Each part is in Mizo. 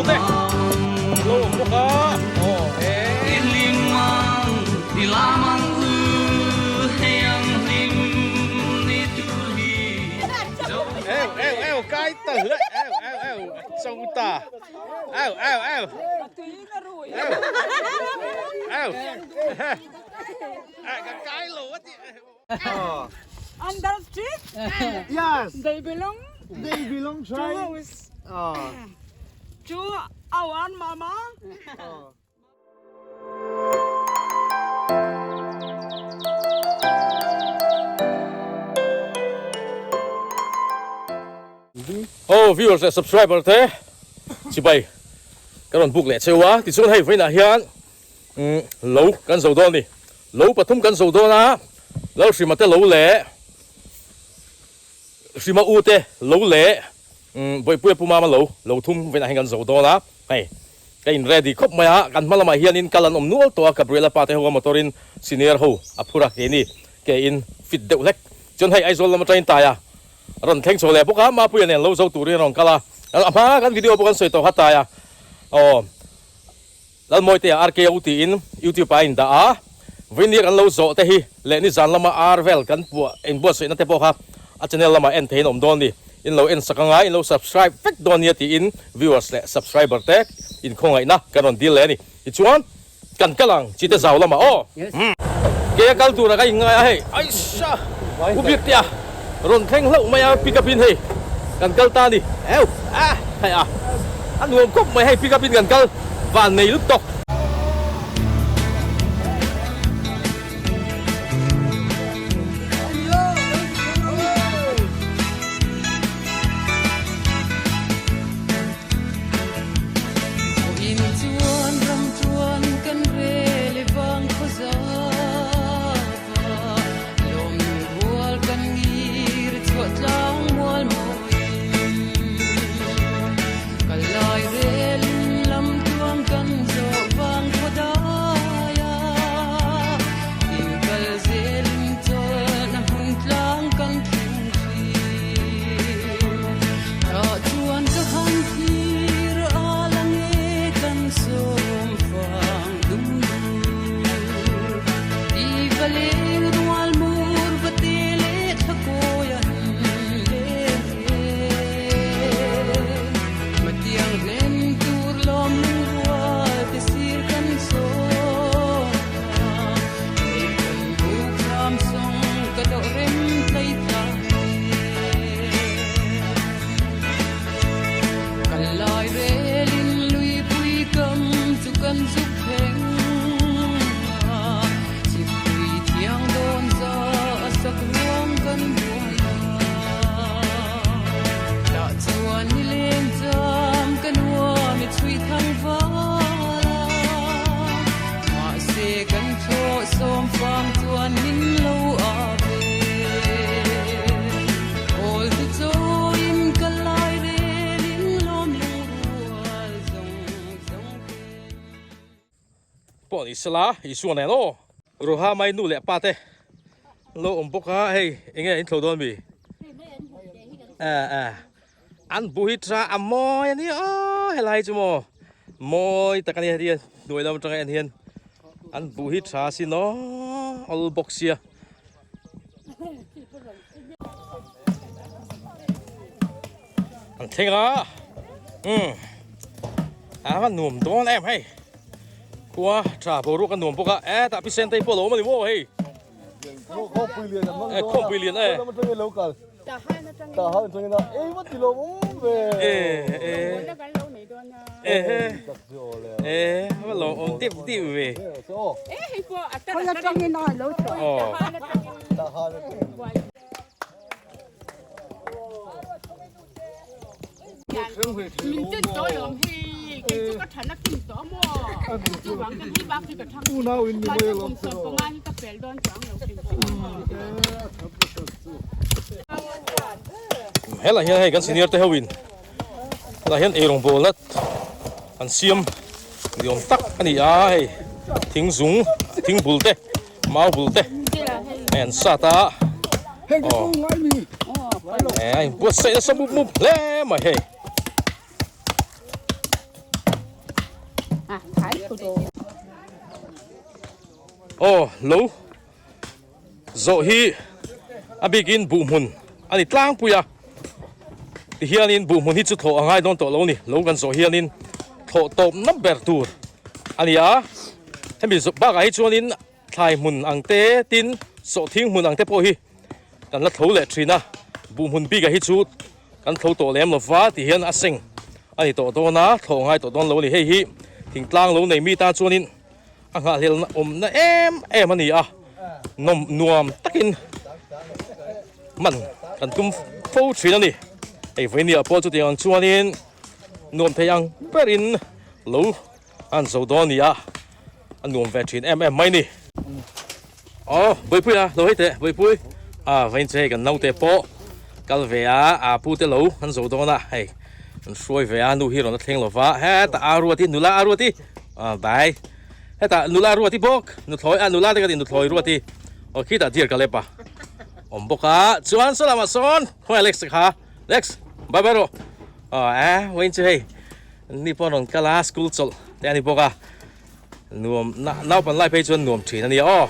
te lo awm bawk a aw e. Eu eu eu kai ta hle eu eu eu cho ta eu eu eu eu eu ka kai lo a ti. Under street? Yes. They belong. They belong to house. To our mama. Oh viewers leh subscriber te chibai ka rawn book leh cheu a tichuan hei vawiinah hian umm lo kan zo dawn a ni lo pathum kan zo dawn a Lalhrima te lo leh Hrima u te lo leh umm Bawihpuia Pu Mama lo lo thum vawiinah hian kan zo dawn a hei Ka in ready khawp mai a, kan hma lamah hianin kal an awm nual tawh a, Gabriela pa te ho a motor in senior ho a phur a, keini ke in fit deuh hlek chuan hei Aizawl lam atangin taia rawn thleng chho leh bawk a, Mapuia nen lo zo turin a rawn kal a, a hma kan video pawh kan sawi tawh kha taia aw Lalmawitea RKO tiin YouTube ah a indah a, Vawinia kan lo zawh te hi leh nizan lama ar vel kan puah inbuatsaihna te pawh kha a channel lamah en theihin a awm dawn a ni. In lo en sak anga in lo subscribe vek dawn nia tiin viewers leh subscriber te in khawngaihna kan rawn dil leh a ni. Tichuan kan kal ang chi te zau lamah aw. Kei a kal tura ka inngai a hei aisha u biak te a rawn thleng hlauh mai a pick up in hei kan kal ta a ni eu a hei a a nuam khawp mai hei pick up in kan kal van nei lut tawk. Pawh ni sela Isua nen aw. Ruha mai nu leh pa te lo awm bawk a hei enge in thlo dawn mi an bu hi tha a mawi a nia aw helai chu maw mawi tak a nia heti hnuai lam atanga en hian an bu hi tha sin aw awl bawk sia. An thleng a umm a va nuam dawn em hei khua tha boruak a nuam bawk a e tah pi sentei pawh a lo awm a ni maw hei e khawmpui lian e e e e e va lo awm deuh deuh ve aw. Helai hian hei kan senior te ho in helai hian eirawng bawl nat an siam ni awm tak a ni a hei thing zung thing bul te mau bul te hei an sat a aw eh a inbuatsaih nasa mup mup hle mai hei. Aw lo zawh hi a bikin buh hmun a ni tlangpui a tihianin buh hmun hi chu thlawh a ngai dawn tawh lo a ni lo kan zawh hianin thlawh tawp na ber tur a ni a hemi bakah hi chuanin thlai hmun ang te tin sawhthing hmun ang te pawh hi kan la tho leh thin a buh hmun bikah hi chu kan tho tawh lem lova ti hian a seng a ni tawh dawn a thlawh ngai tawh dawn lo a ni hei hi thingtlang lo nei mi tan chuanin a nghahhlelna awmna em em a ni a nawm nuam takin hman kan tum fo thin a ni hei vawinia pawh chutiang ang chuanin nuam thei ang berin lo an zo dawn a ni a a nuam ve thin em em mai a ni aw buaipui a lo hei teh buaipui a vawiin chu hei kan naute pawh kal ve a a pute lo an zo dawn a hei an hruai ve a nu hi rawn la thleng lo va hetah a ruat hi nula a ruat hi ah bai hetah nula a ruat hi bawk nuthlawi ah nula te ka ti nuthlawi ruat hi aw khitah dear ka lep a awm bawk a chuan saw lamah sawn khawnge Alex kha Alex bye bye rawh aw eh vawiin chu hei ni pawh rawn kal a school chawlh te a ni bawk a nuam naupan lai phei chuan nuam thin a nia aw.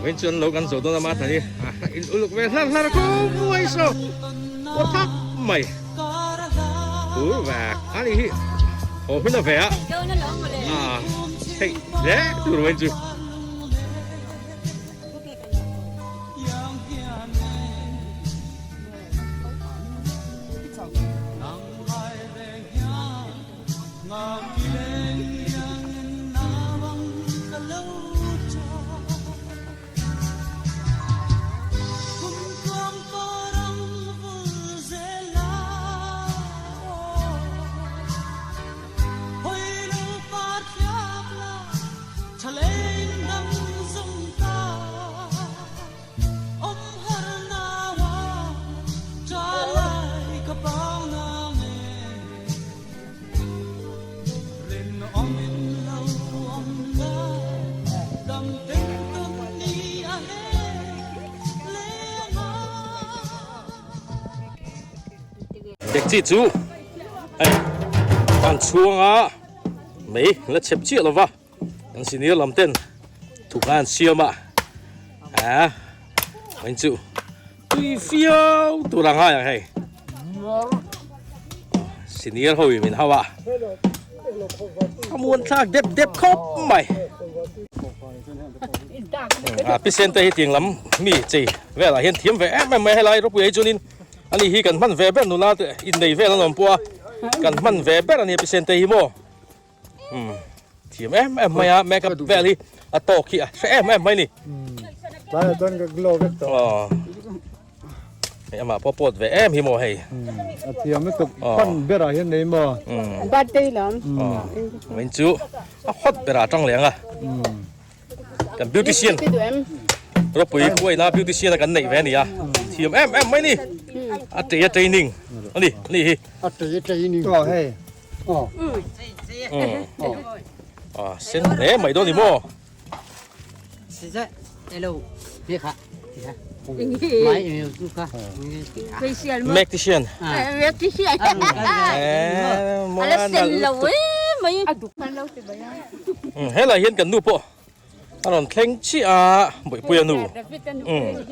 Veng chuan lo kan zawh dawn a mah thani in uluk ve hlar hlar ko mai saw aw thak mai tur vek ani hi aw hun a ve a a theih hle tur veng chu. Dekchi chu hei an chhuanga mei la chep chiah lova an senior lam ten thuk an siam a a anh chu tui fiau tur ang hai ang hei senior ho in min hau a a muan thlak dep dep khawp mai a pisen te hi tiang lam mi chei velah hian thiam ve em em mai helai ropui hi chuanin ani hi kan hman ve ber nula te innei vel an awm pawh a kan hman ve ber ani pisen te hi maw umm thiam em em mai a makeup vel hi a tawk hi a hre em em mai ni tlaiah chuan ka glow vek tawh aw hei amah pawh pawt ve em hi maw hei a thiam lutuk pan berah hian nei maw birthday lam aw vawiin chu a hot berah a tang leh ang a kan beautician ropui khuaina beautician a kan neih ve a ni a thiam em em mai ni a tei a training a ni a ni hi a tei a training aw hei a sen hle mai dawn ni maw Magtician helai hian kan nu pawh a rawn thleng chiah a Bawihpuia nu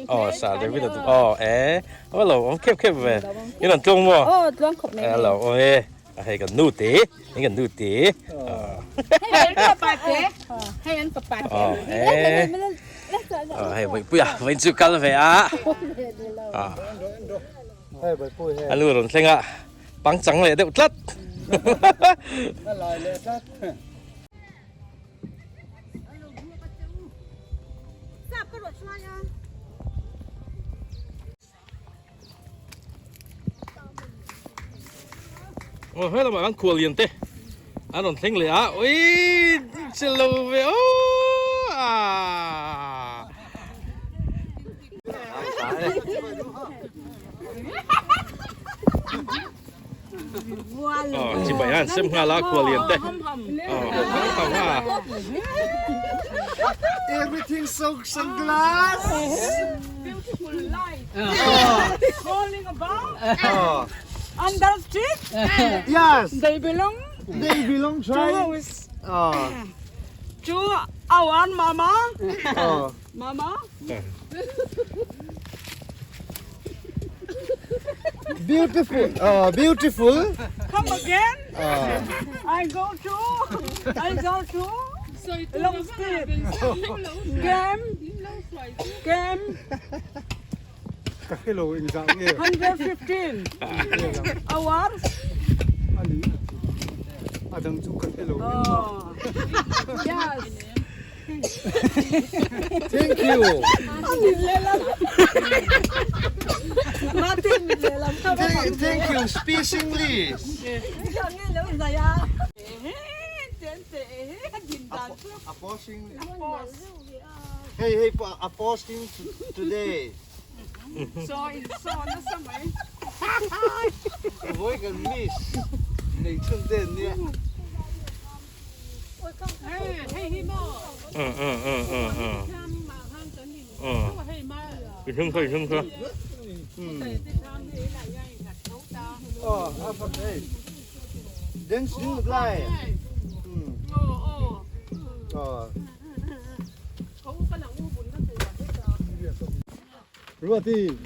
aw Sir David a duh aw e a va lo awm khep khep ve i rawn tlawng maw a lo awm e a hei kan nu te hei kan nu te aw e aw hei Bawihpuia vawiin chu kal ve a a nu rawn thleng a pangchang leh deuh tlat. Aw he lamah khan khual lian te an rawn thleng leh a ui che lo ve aw ah. Aw chibai an sem nghal a khual lian te aw thang thang a. Everything so sunglass. Beautiful light. Calling about. Under street. Yes. They belong. They belong to try. To our mama. Mama. Beautiful. Beautiful. Come again. I go to. I go to. Long street. Game. Game. Ka hre lo engzah nge? 115 hours. Ani a dang chu ka hre lo. Yes. Thank you. Thank you speakingly. Hei hei a posting today. Voi kan miss nei chhun te an nia.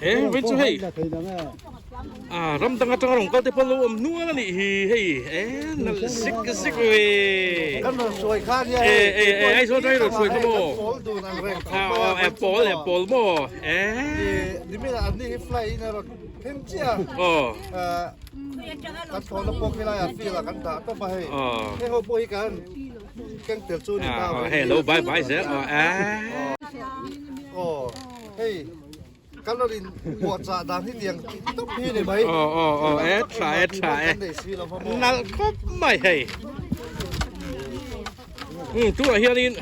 He vei chu hei ah ram dang atanga rawn kal te pawh an lo awm hnual a nih hi hei e nalh zik zik ve e e e Aizawl atanga i rawn hruai kha maw ah aw pawl e pawl maw e aw aw hei lo bai bai zel aw e. Aw hei kan rawn in puahchah dan hi tiang tawp hi ni mai. Aw aw aw e tha e tha e nalh khawp mai hei. Um tunah hianin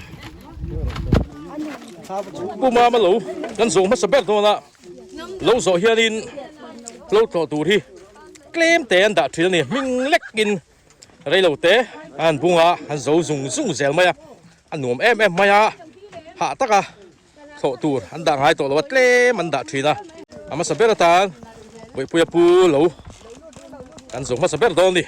Pu Mama lo kan zawh hmasa ber dawn a lo zawh hianin lo tlawh tur hi tlem te an dah thin a ni hming lekin Reilo te a han bung a, an zo zung zung zel mai a, a nuam em em mai a, hah taka thlawh tur an dah ngai tawh lo a, tlem an dah thin a, a hmasa ber atan Bawihpuia pu lo kan zo hmasa ber dawn a ni.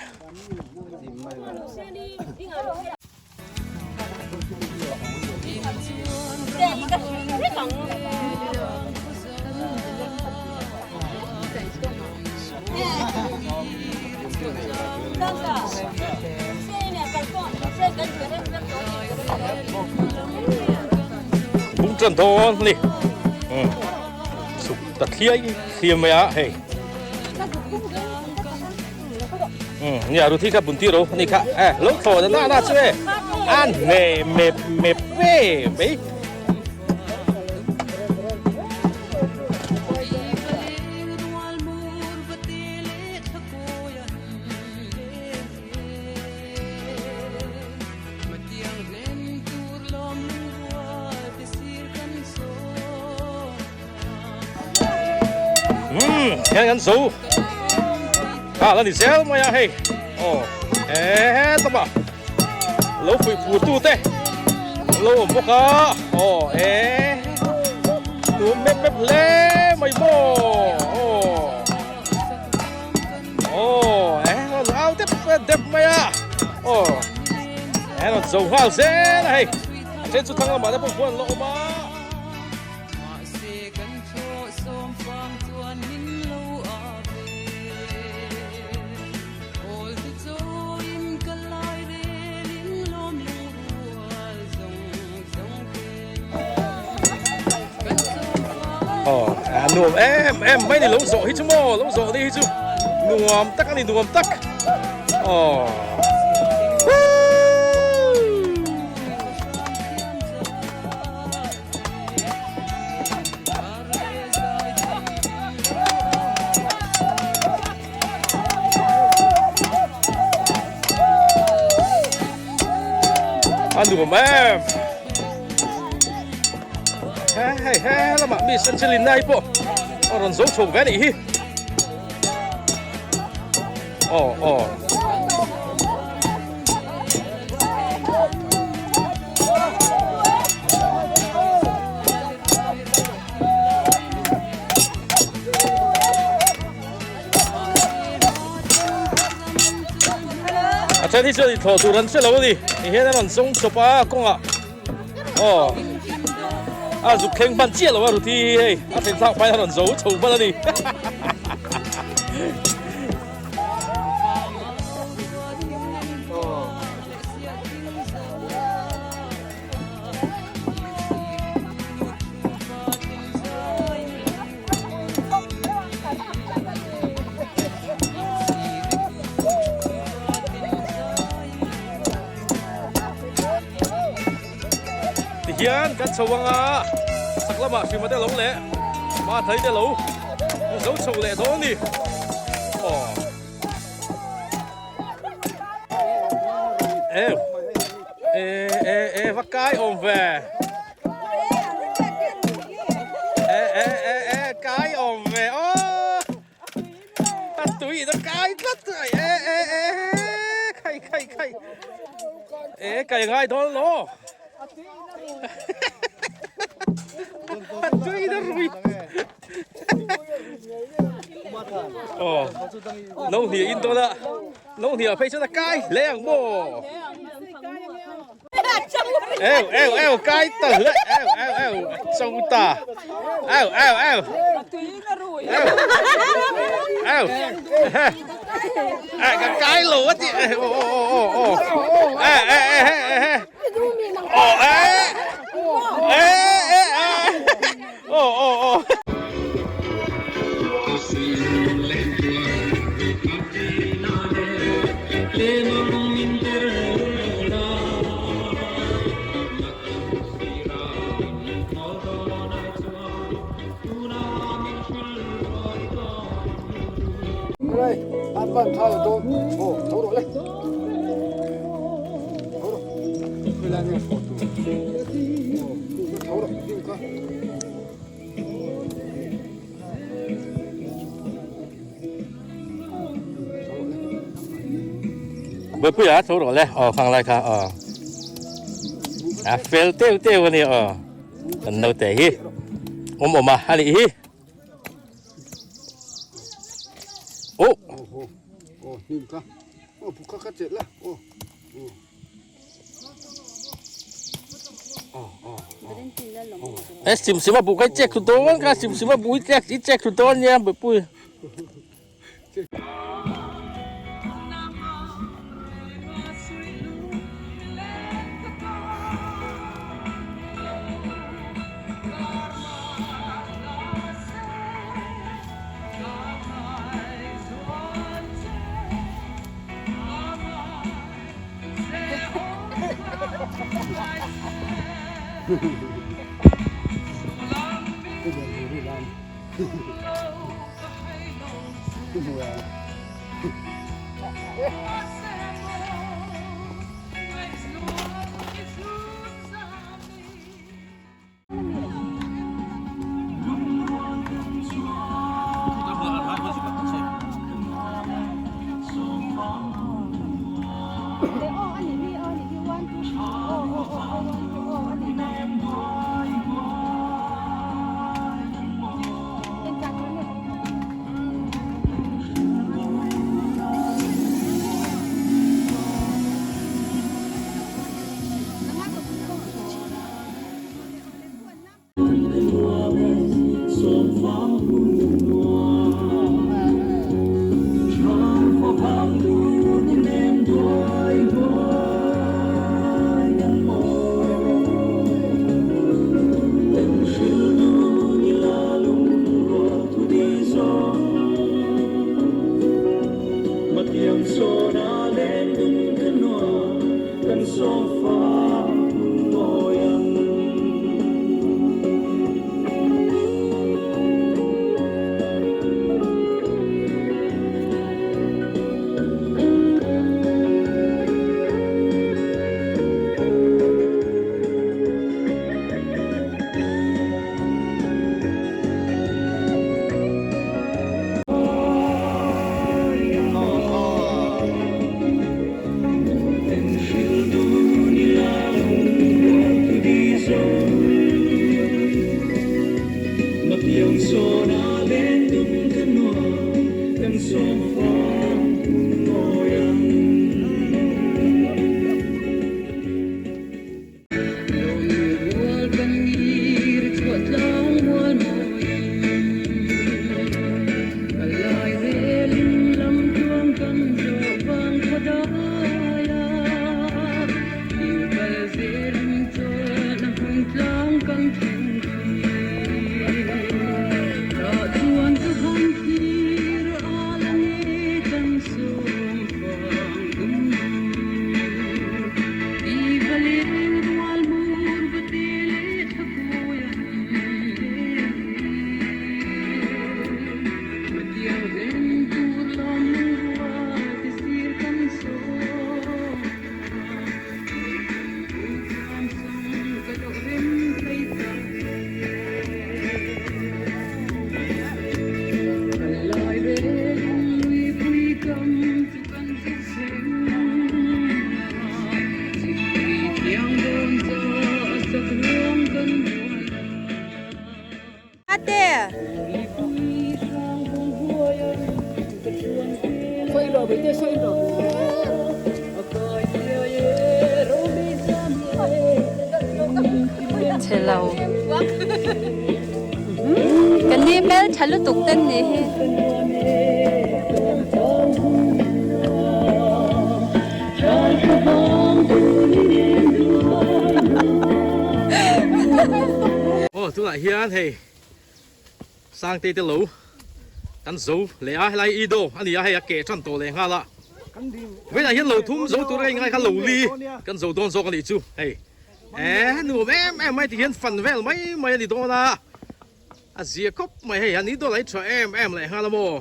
Bung tan dawn a ni chhuk ta thliai thliai mai a hei. Nia Ruthi kha bun tir ro ani kha e lo thlawh na na chu e an me me me pe mai Umm hian kan zo a la ni zel mai a hei aw he tawp a lo fuih phur tu te lo awm bawk a aw e nuam mep mep hle mai maw aw aw e au dep dep mai a aw e rawn zo nghal zel a hei a then chu thlang lamah te pawh khuan an la awm a. Nuam em em mai ni lo zawh hi chu maw lo zawh ni hi chu nuam tak a ni nuam tak aw. A nuam em. He hei he lamah Miss Angelina hi pawh a rawn zo chho ve a nih hi. Aw aw. A then hi chuan inthlawh tur an hre lo a ni ti hian an rawn zawng chawp a kawngah aw a zuk thleng hman chiah lo a Ruthi hi hei a thlen thlak hmain a rawn zo chho hman a ni. Tihian kan chho anga chak lamah hrim ate lo leh ma thai te lo zo chho leh dawn a ni. Aw. Ew. E e e va kai awm ve. E e e e kai awm ve aw. A tui ina kai tlat ai e e e khai khai khai. E kai ngai dawn lo. A tui ina rui. Aw no hnih in dawn a no hnih ah phei chuan a kai hle ang maw eu eu eu kai ta hle eu eu eu cho ta eu eu eu eu eu ka kai lo a ti o o o o e e e e o e e e Aw aw aw. Bawihpuia tho rawh le aw khang lai kha aw a fel teuh teuh a ni aw kan naute hi awm awm a a nih hi oh Ê sim sim a bu cái check thu dawn ka sim sim a bu i check i check thu dawn nia bawihpui. Chhelo. Ka ni hmel tha lutuk ten ni hi. Aw tunah hian hei Sangtei te lo kan zo leh a helai i do a ni a hei a keh tan tawh leh nghal a vawiinah hian lo thum zo tur a ingai kha lo li kan zo dawn zawk a nih chu hei eh nuam em em mai tihian fan vel mai mai a ni dawn a a zia khawp mai hei a ni dawn a i tha em em leh nghal a maw.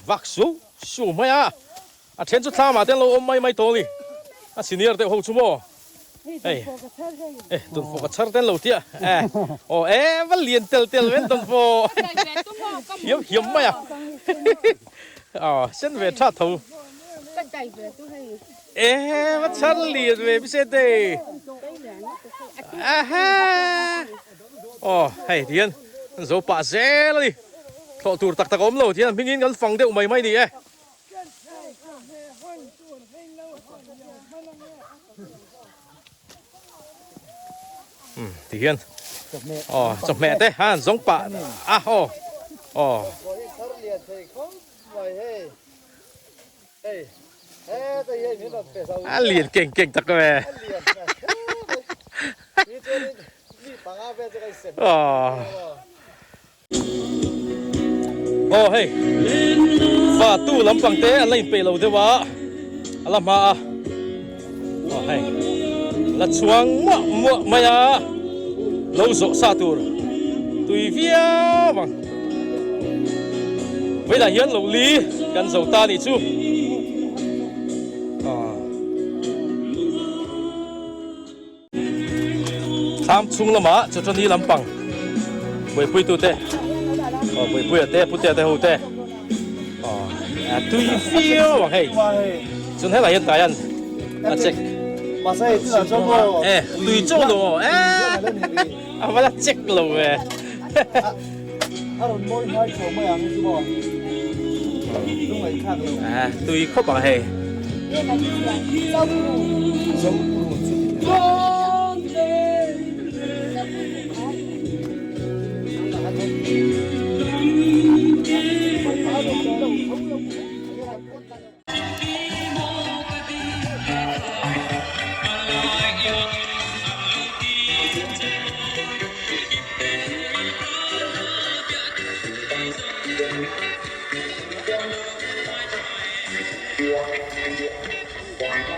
Vak su su mai a, a then chu thlam ah te an lo awm mai mai tawh a ni, a senior deuh ho chu maw hei eh dawnfawh ka chhar te an lo tia eh aw eh va lian tel tel ve an dawnfawh hiam hiam mai a aw sen ve tha tho eh va chhar lian ve bise te aha. Aw hei ti hian an zo pah zel a ni thlawh tur tak tak a awm lo ti hian hmingin kan fang deuh mai mai ni e. Um ti hian aw chawhmeh te han zawng pah a aw aw. A lian keng keng tak e. Aw hei fa tu lampang te an la inpeih lo deuh a a la hma a aw hei la chhuang muah muah mai a lo zawh sa tur tui viau ang. Vawilah hian lo li kan zo ta nih chu. Thlam chhung lamah chawchawni lampang buaipuitute aw buaipuia te putea te ho te aw a tui viau ang hei chuan helai hian taian a check e tui chaw lo aw e a va la check lo ve. A rawn mawi hnai chho mai ang chu maw? Lungaih thlak lo. A tui khawp ang hei.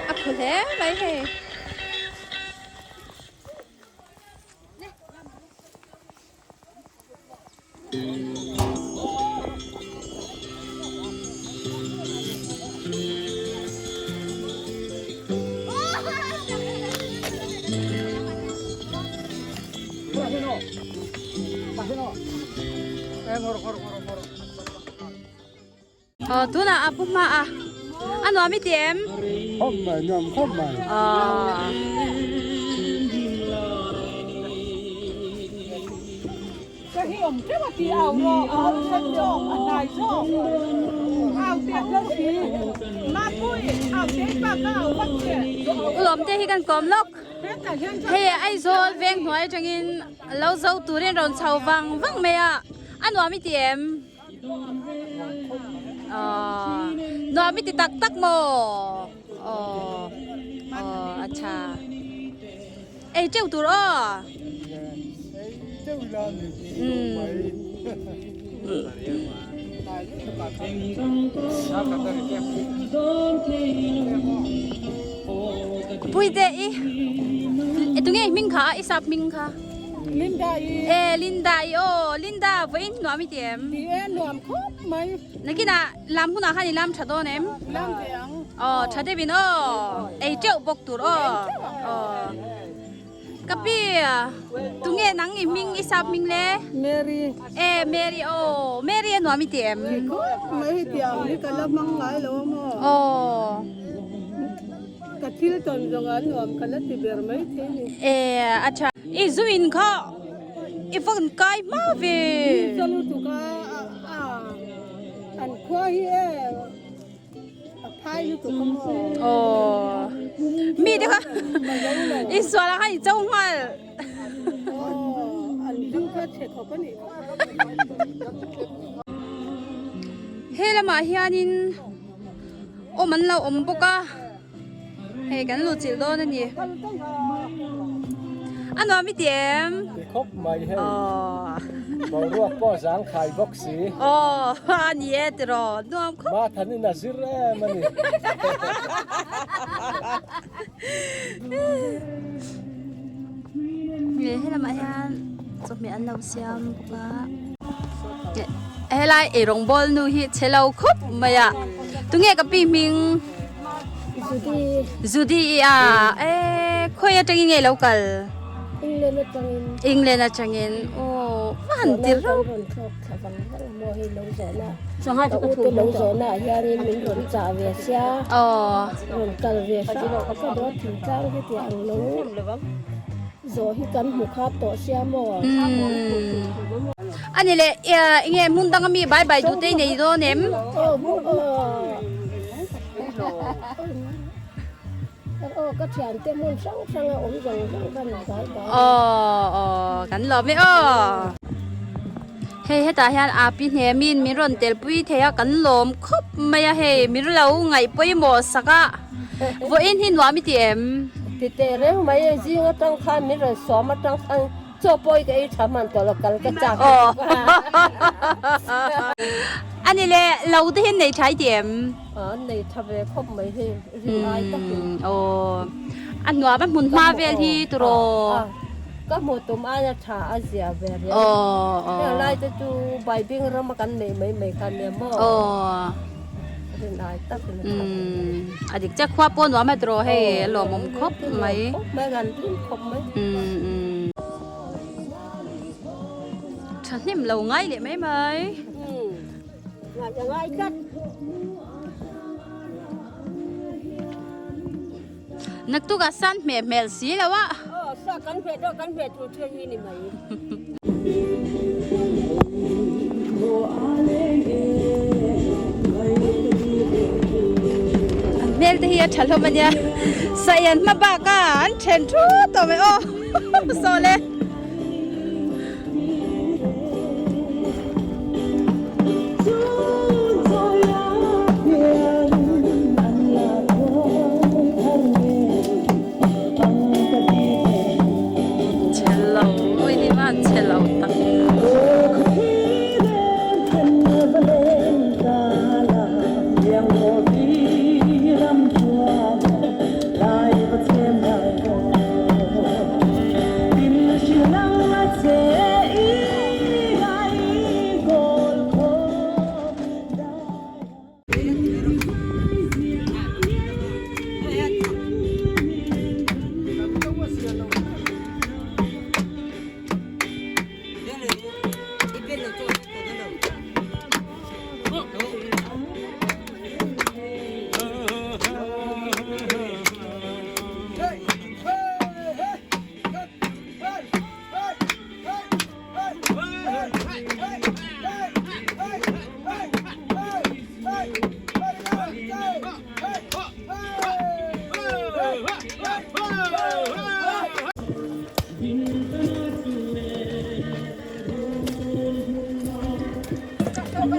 A phu hle mai hei. Aw tunah a pu hma a a nuam i ti em? Khawp mai nuam khawp mai. Aw. Ka hi awm teuh a ti au rawh a awm khat zawk a hnai zawk au teh hlauh si Mapui au teh pa ka au vak che. Ulawm te hi kan kawm lawk. Hei Aizawl veng hnuai atangin lo zo turin rawn chho vang vang mai a, a nuam i ti em? Aww nuam i ti tak tak maw? Aww aww acha ei teuh tur aw. Puite i tunge hming kha i sap hming kha? Linda i. E Linda i aw Linda vawiin nuam i ti em? Ti e nuam khawp mai. Nakinah lam hunah khan i lam tha dawn em? Lam ve ang. Aw tha deuhin aw ei teuh bawk tur aw. Aw ka pi tunge nang i hming i sap hming le? Mary. E Mary aw Mary a nuam i ti em? Ti khawp mai hetiang hi ka la hmang ngai lo a maw? Aw. Ka thil tawn zawng ah nuam ka la ti ber mai thei ni. E a tha. I zu in kha I va kan kai hma ve. Ni lutuk a an khua hi e a phai lutuk a maw. Aw mi te kha i sual a khan i cho nghal. Aw an zu kha chhe khawp a nih. He lamah hianin awm an lo awm bawk a. Hei kan luh chilh dawn a ni. A nuam i ti em? Ti khawp mai hei. Boruak pawh zang khai bawk si. Aw a ni e tiraw nuam khawp. Mathan in a zir em a ni. He lamah hian chawhmeh an lo siam bawk a. Helai eirawngbawl nu hi chhe lo khawp mai a. Tunge ka pi hming? Judy. Judy i a e khawi atangin nge lo kal? England atangin. England atangin aw va han ti reuh. Rawn thlawk thla vang vang maw hei lo zawhna. Ka u te lo zawhna ah hianin min rawn chah ve sia. Aw. Rawn kal ve hram ka dawt thingtlang hetiang ang lo zawh hi kan hmu khap tawh sia maw. Ani leh enge hmun danga mi bai bai duh te i nei dawn em? Aw hmun aw. Aw ka thiante hmun hrang hrang a awm zawng zawng khan bai bai. Aw aw kan lawm e aw. Hei hetah hian api hnemin min rawn telpui thei a kan lawm khawp mai a hei min lo ngaih pawimawh sak a vawiin hi nuam i ti em? Ti teh reng mai e zing atang khan min rawn sawm atang khan Chaw pawi ka ei tha hman tawh lo kal ka chak lutuk a. Ani le lo te hian nei tha i ti em? An nei tha ve khawp mai hei rin ai takin. Aw a hnuam a hmun hma vel hi turaw. Ka hmuh tum aia tha a zia ve riau. Heng lai te chu Baibing rama kan neih mai mai kha nia maw. Rin ai takin a tha ve. A dik chiah khua pawh nuam a tiraw hei a lawmawm khawp mai. Khawp mai kan hlim khawp mai. Thahnem lo ngai leh mai mai. Ngai a ngai tlat. Naktuk ah san hmeh hmel si lo a. Aw sa kan hmeh dawn kan hmeh tur thil hi ni mai. An hmel te hi a tha hlawm a nia saih an hma bak a an then thut tawh mai aw saw le. Chhe lo ui ni ma chhe lo tak.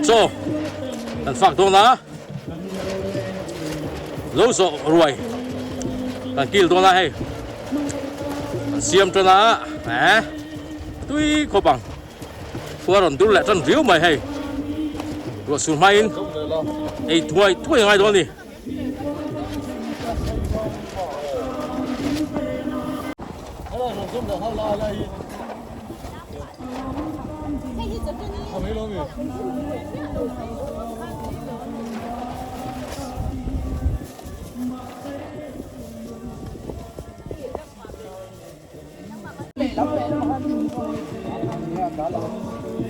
Chaw kan fak dawn a lo zawh ruai kan kil dawn a hei an siam tan a eh tui khawp ang khua rawn dur leh tan riau mai hei ruah sur hmain ei thuai thuai a ngai dawn a ni.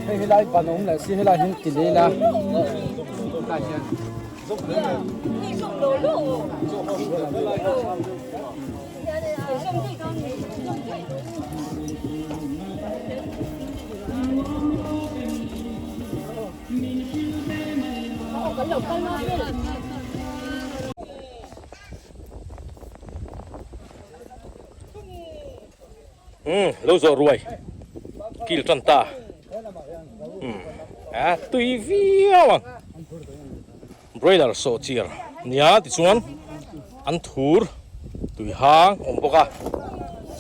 Hei helai ban awm leh si helai hian ti leh ila tah hian. Umm lo zawh ruai kil tan ta umm a tui viau ang broiler sawh chir nia tichuan an thur tui hang awm bawk a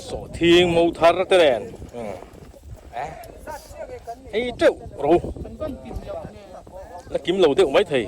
sawhthing mo thar te nen umm hei teuh ro la kim lo deuh maithei.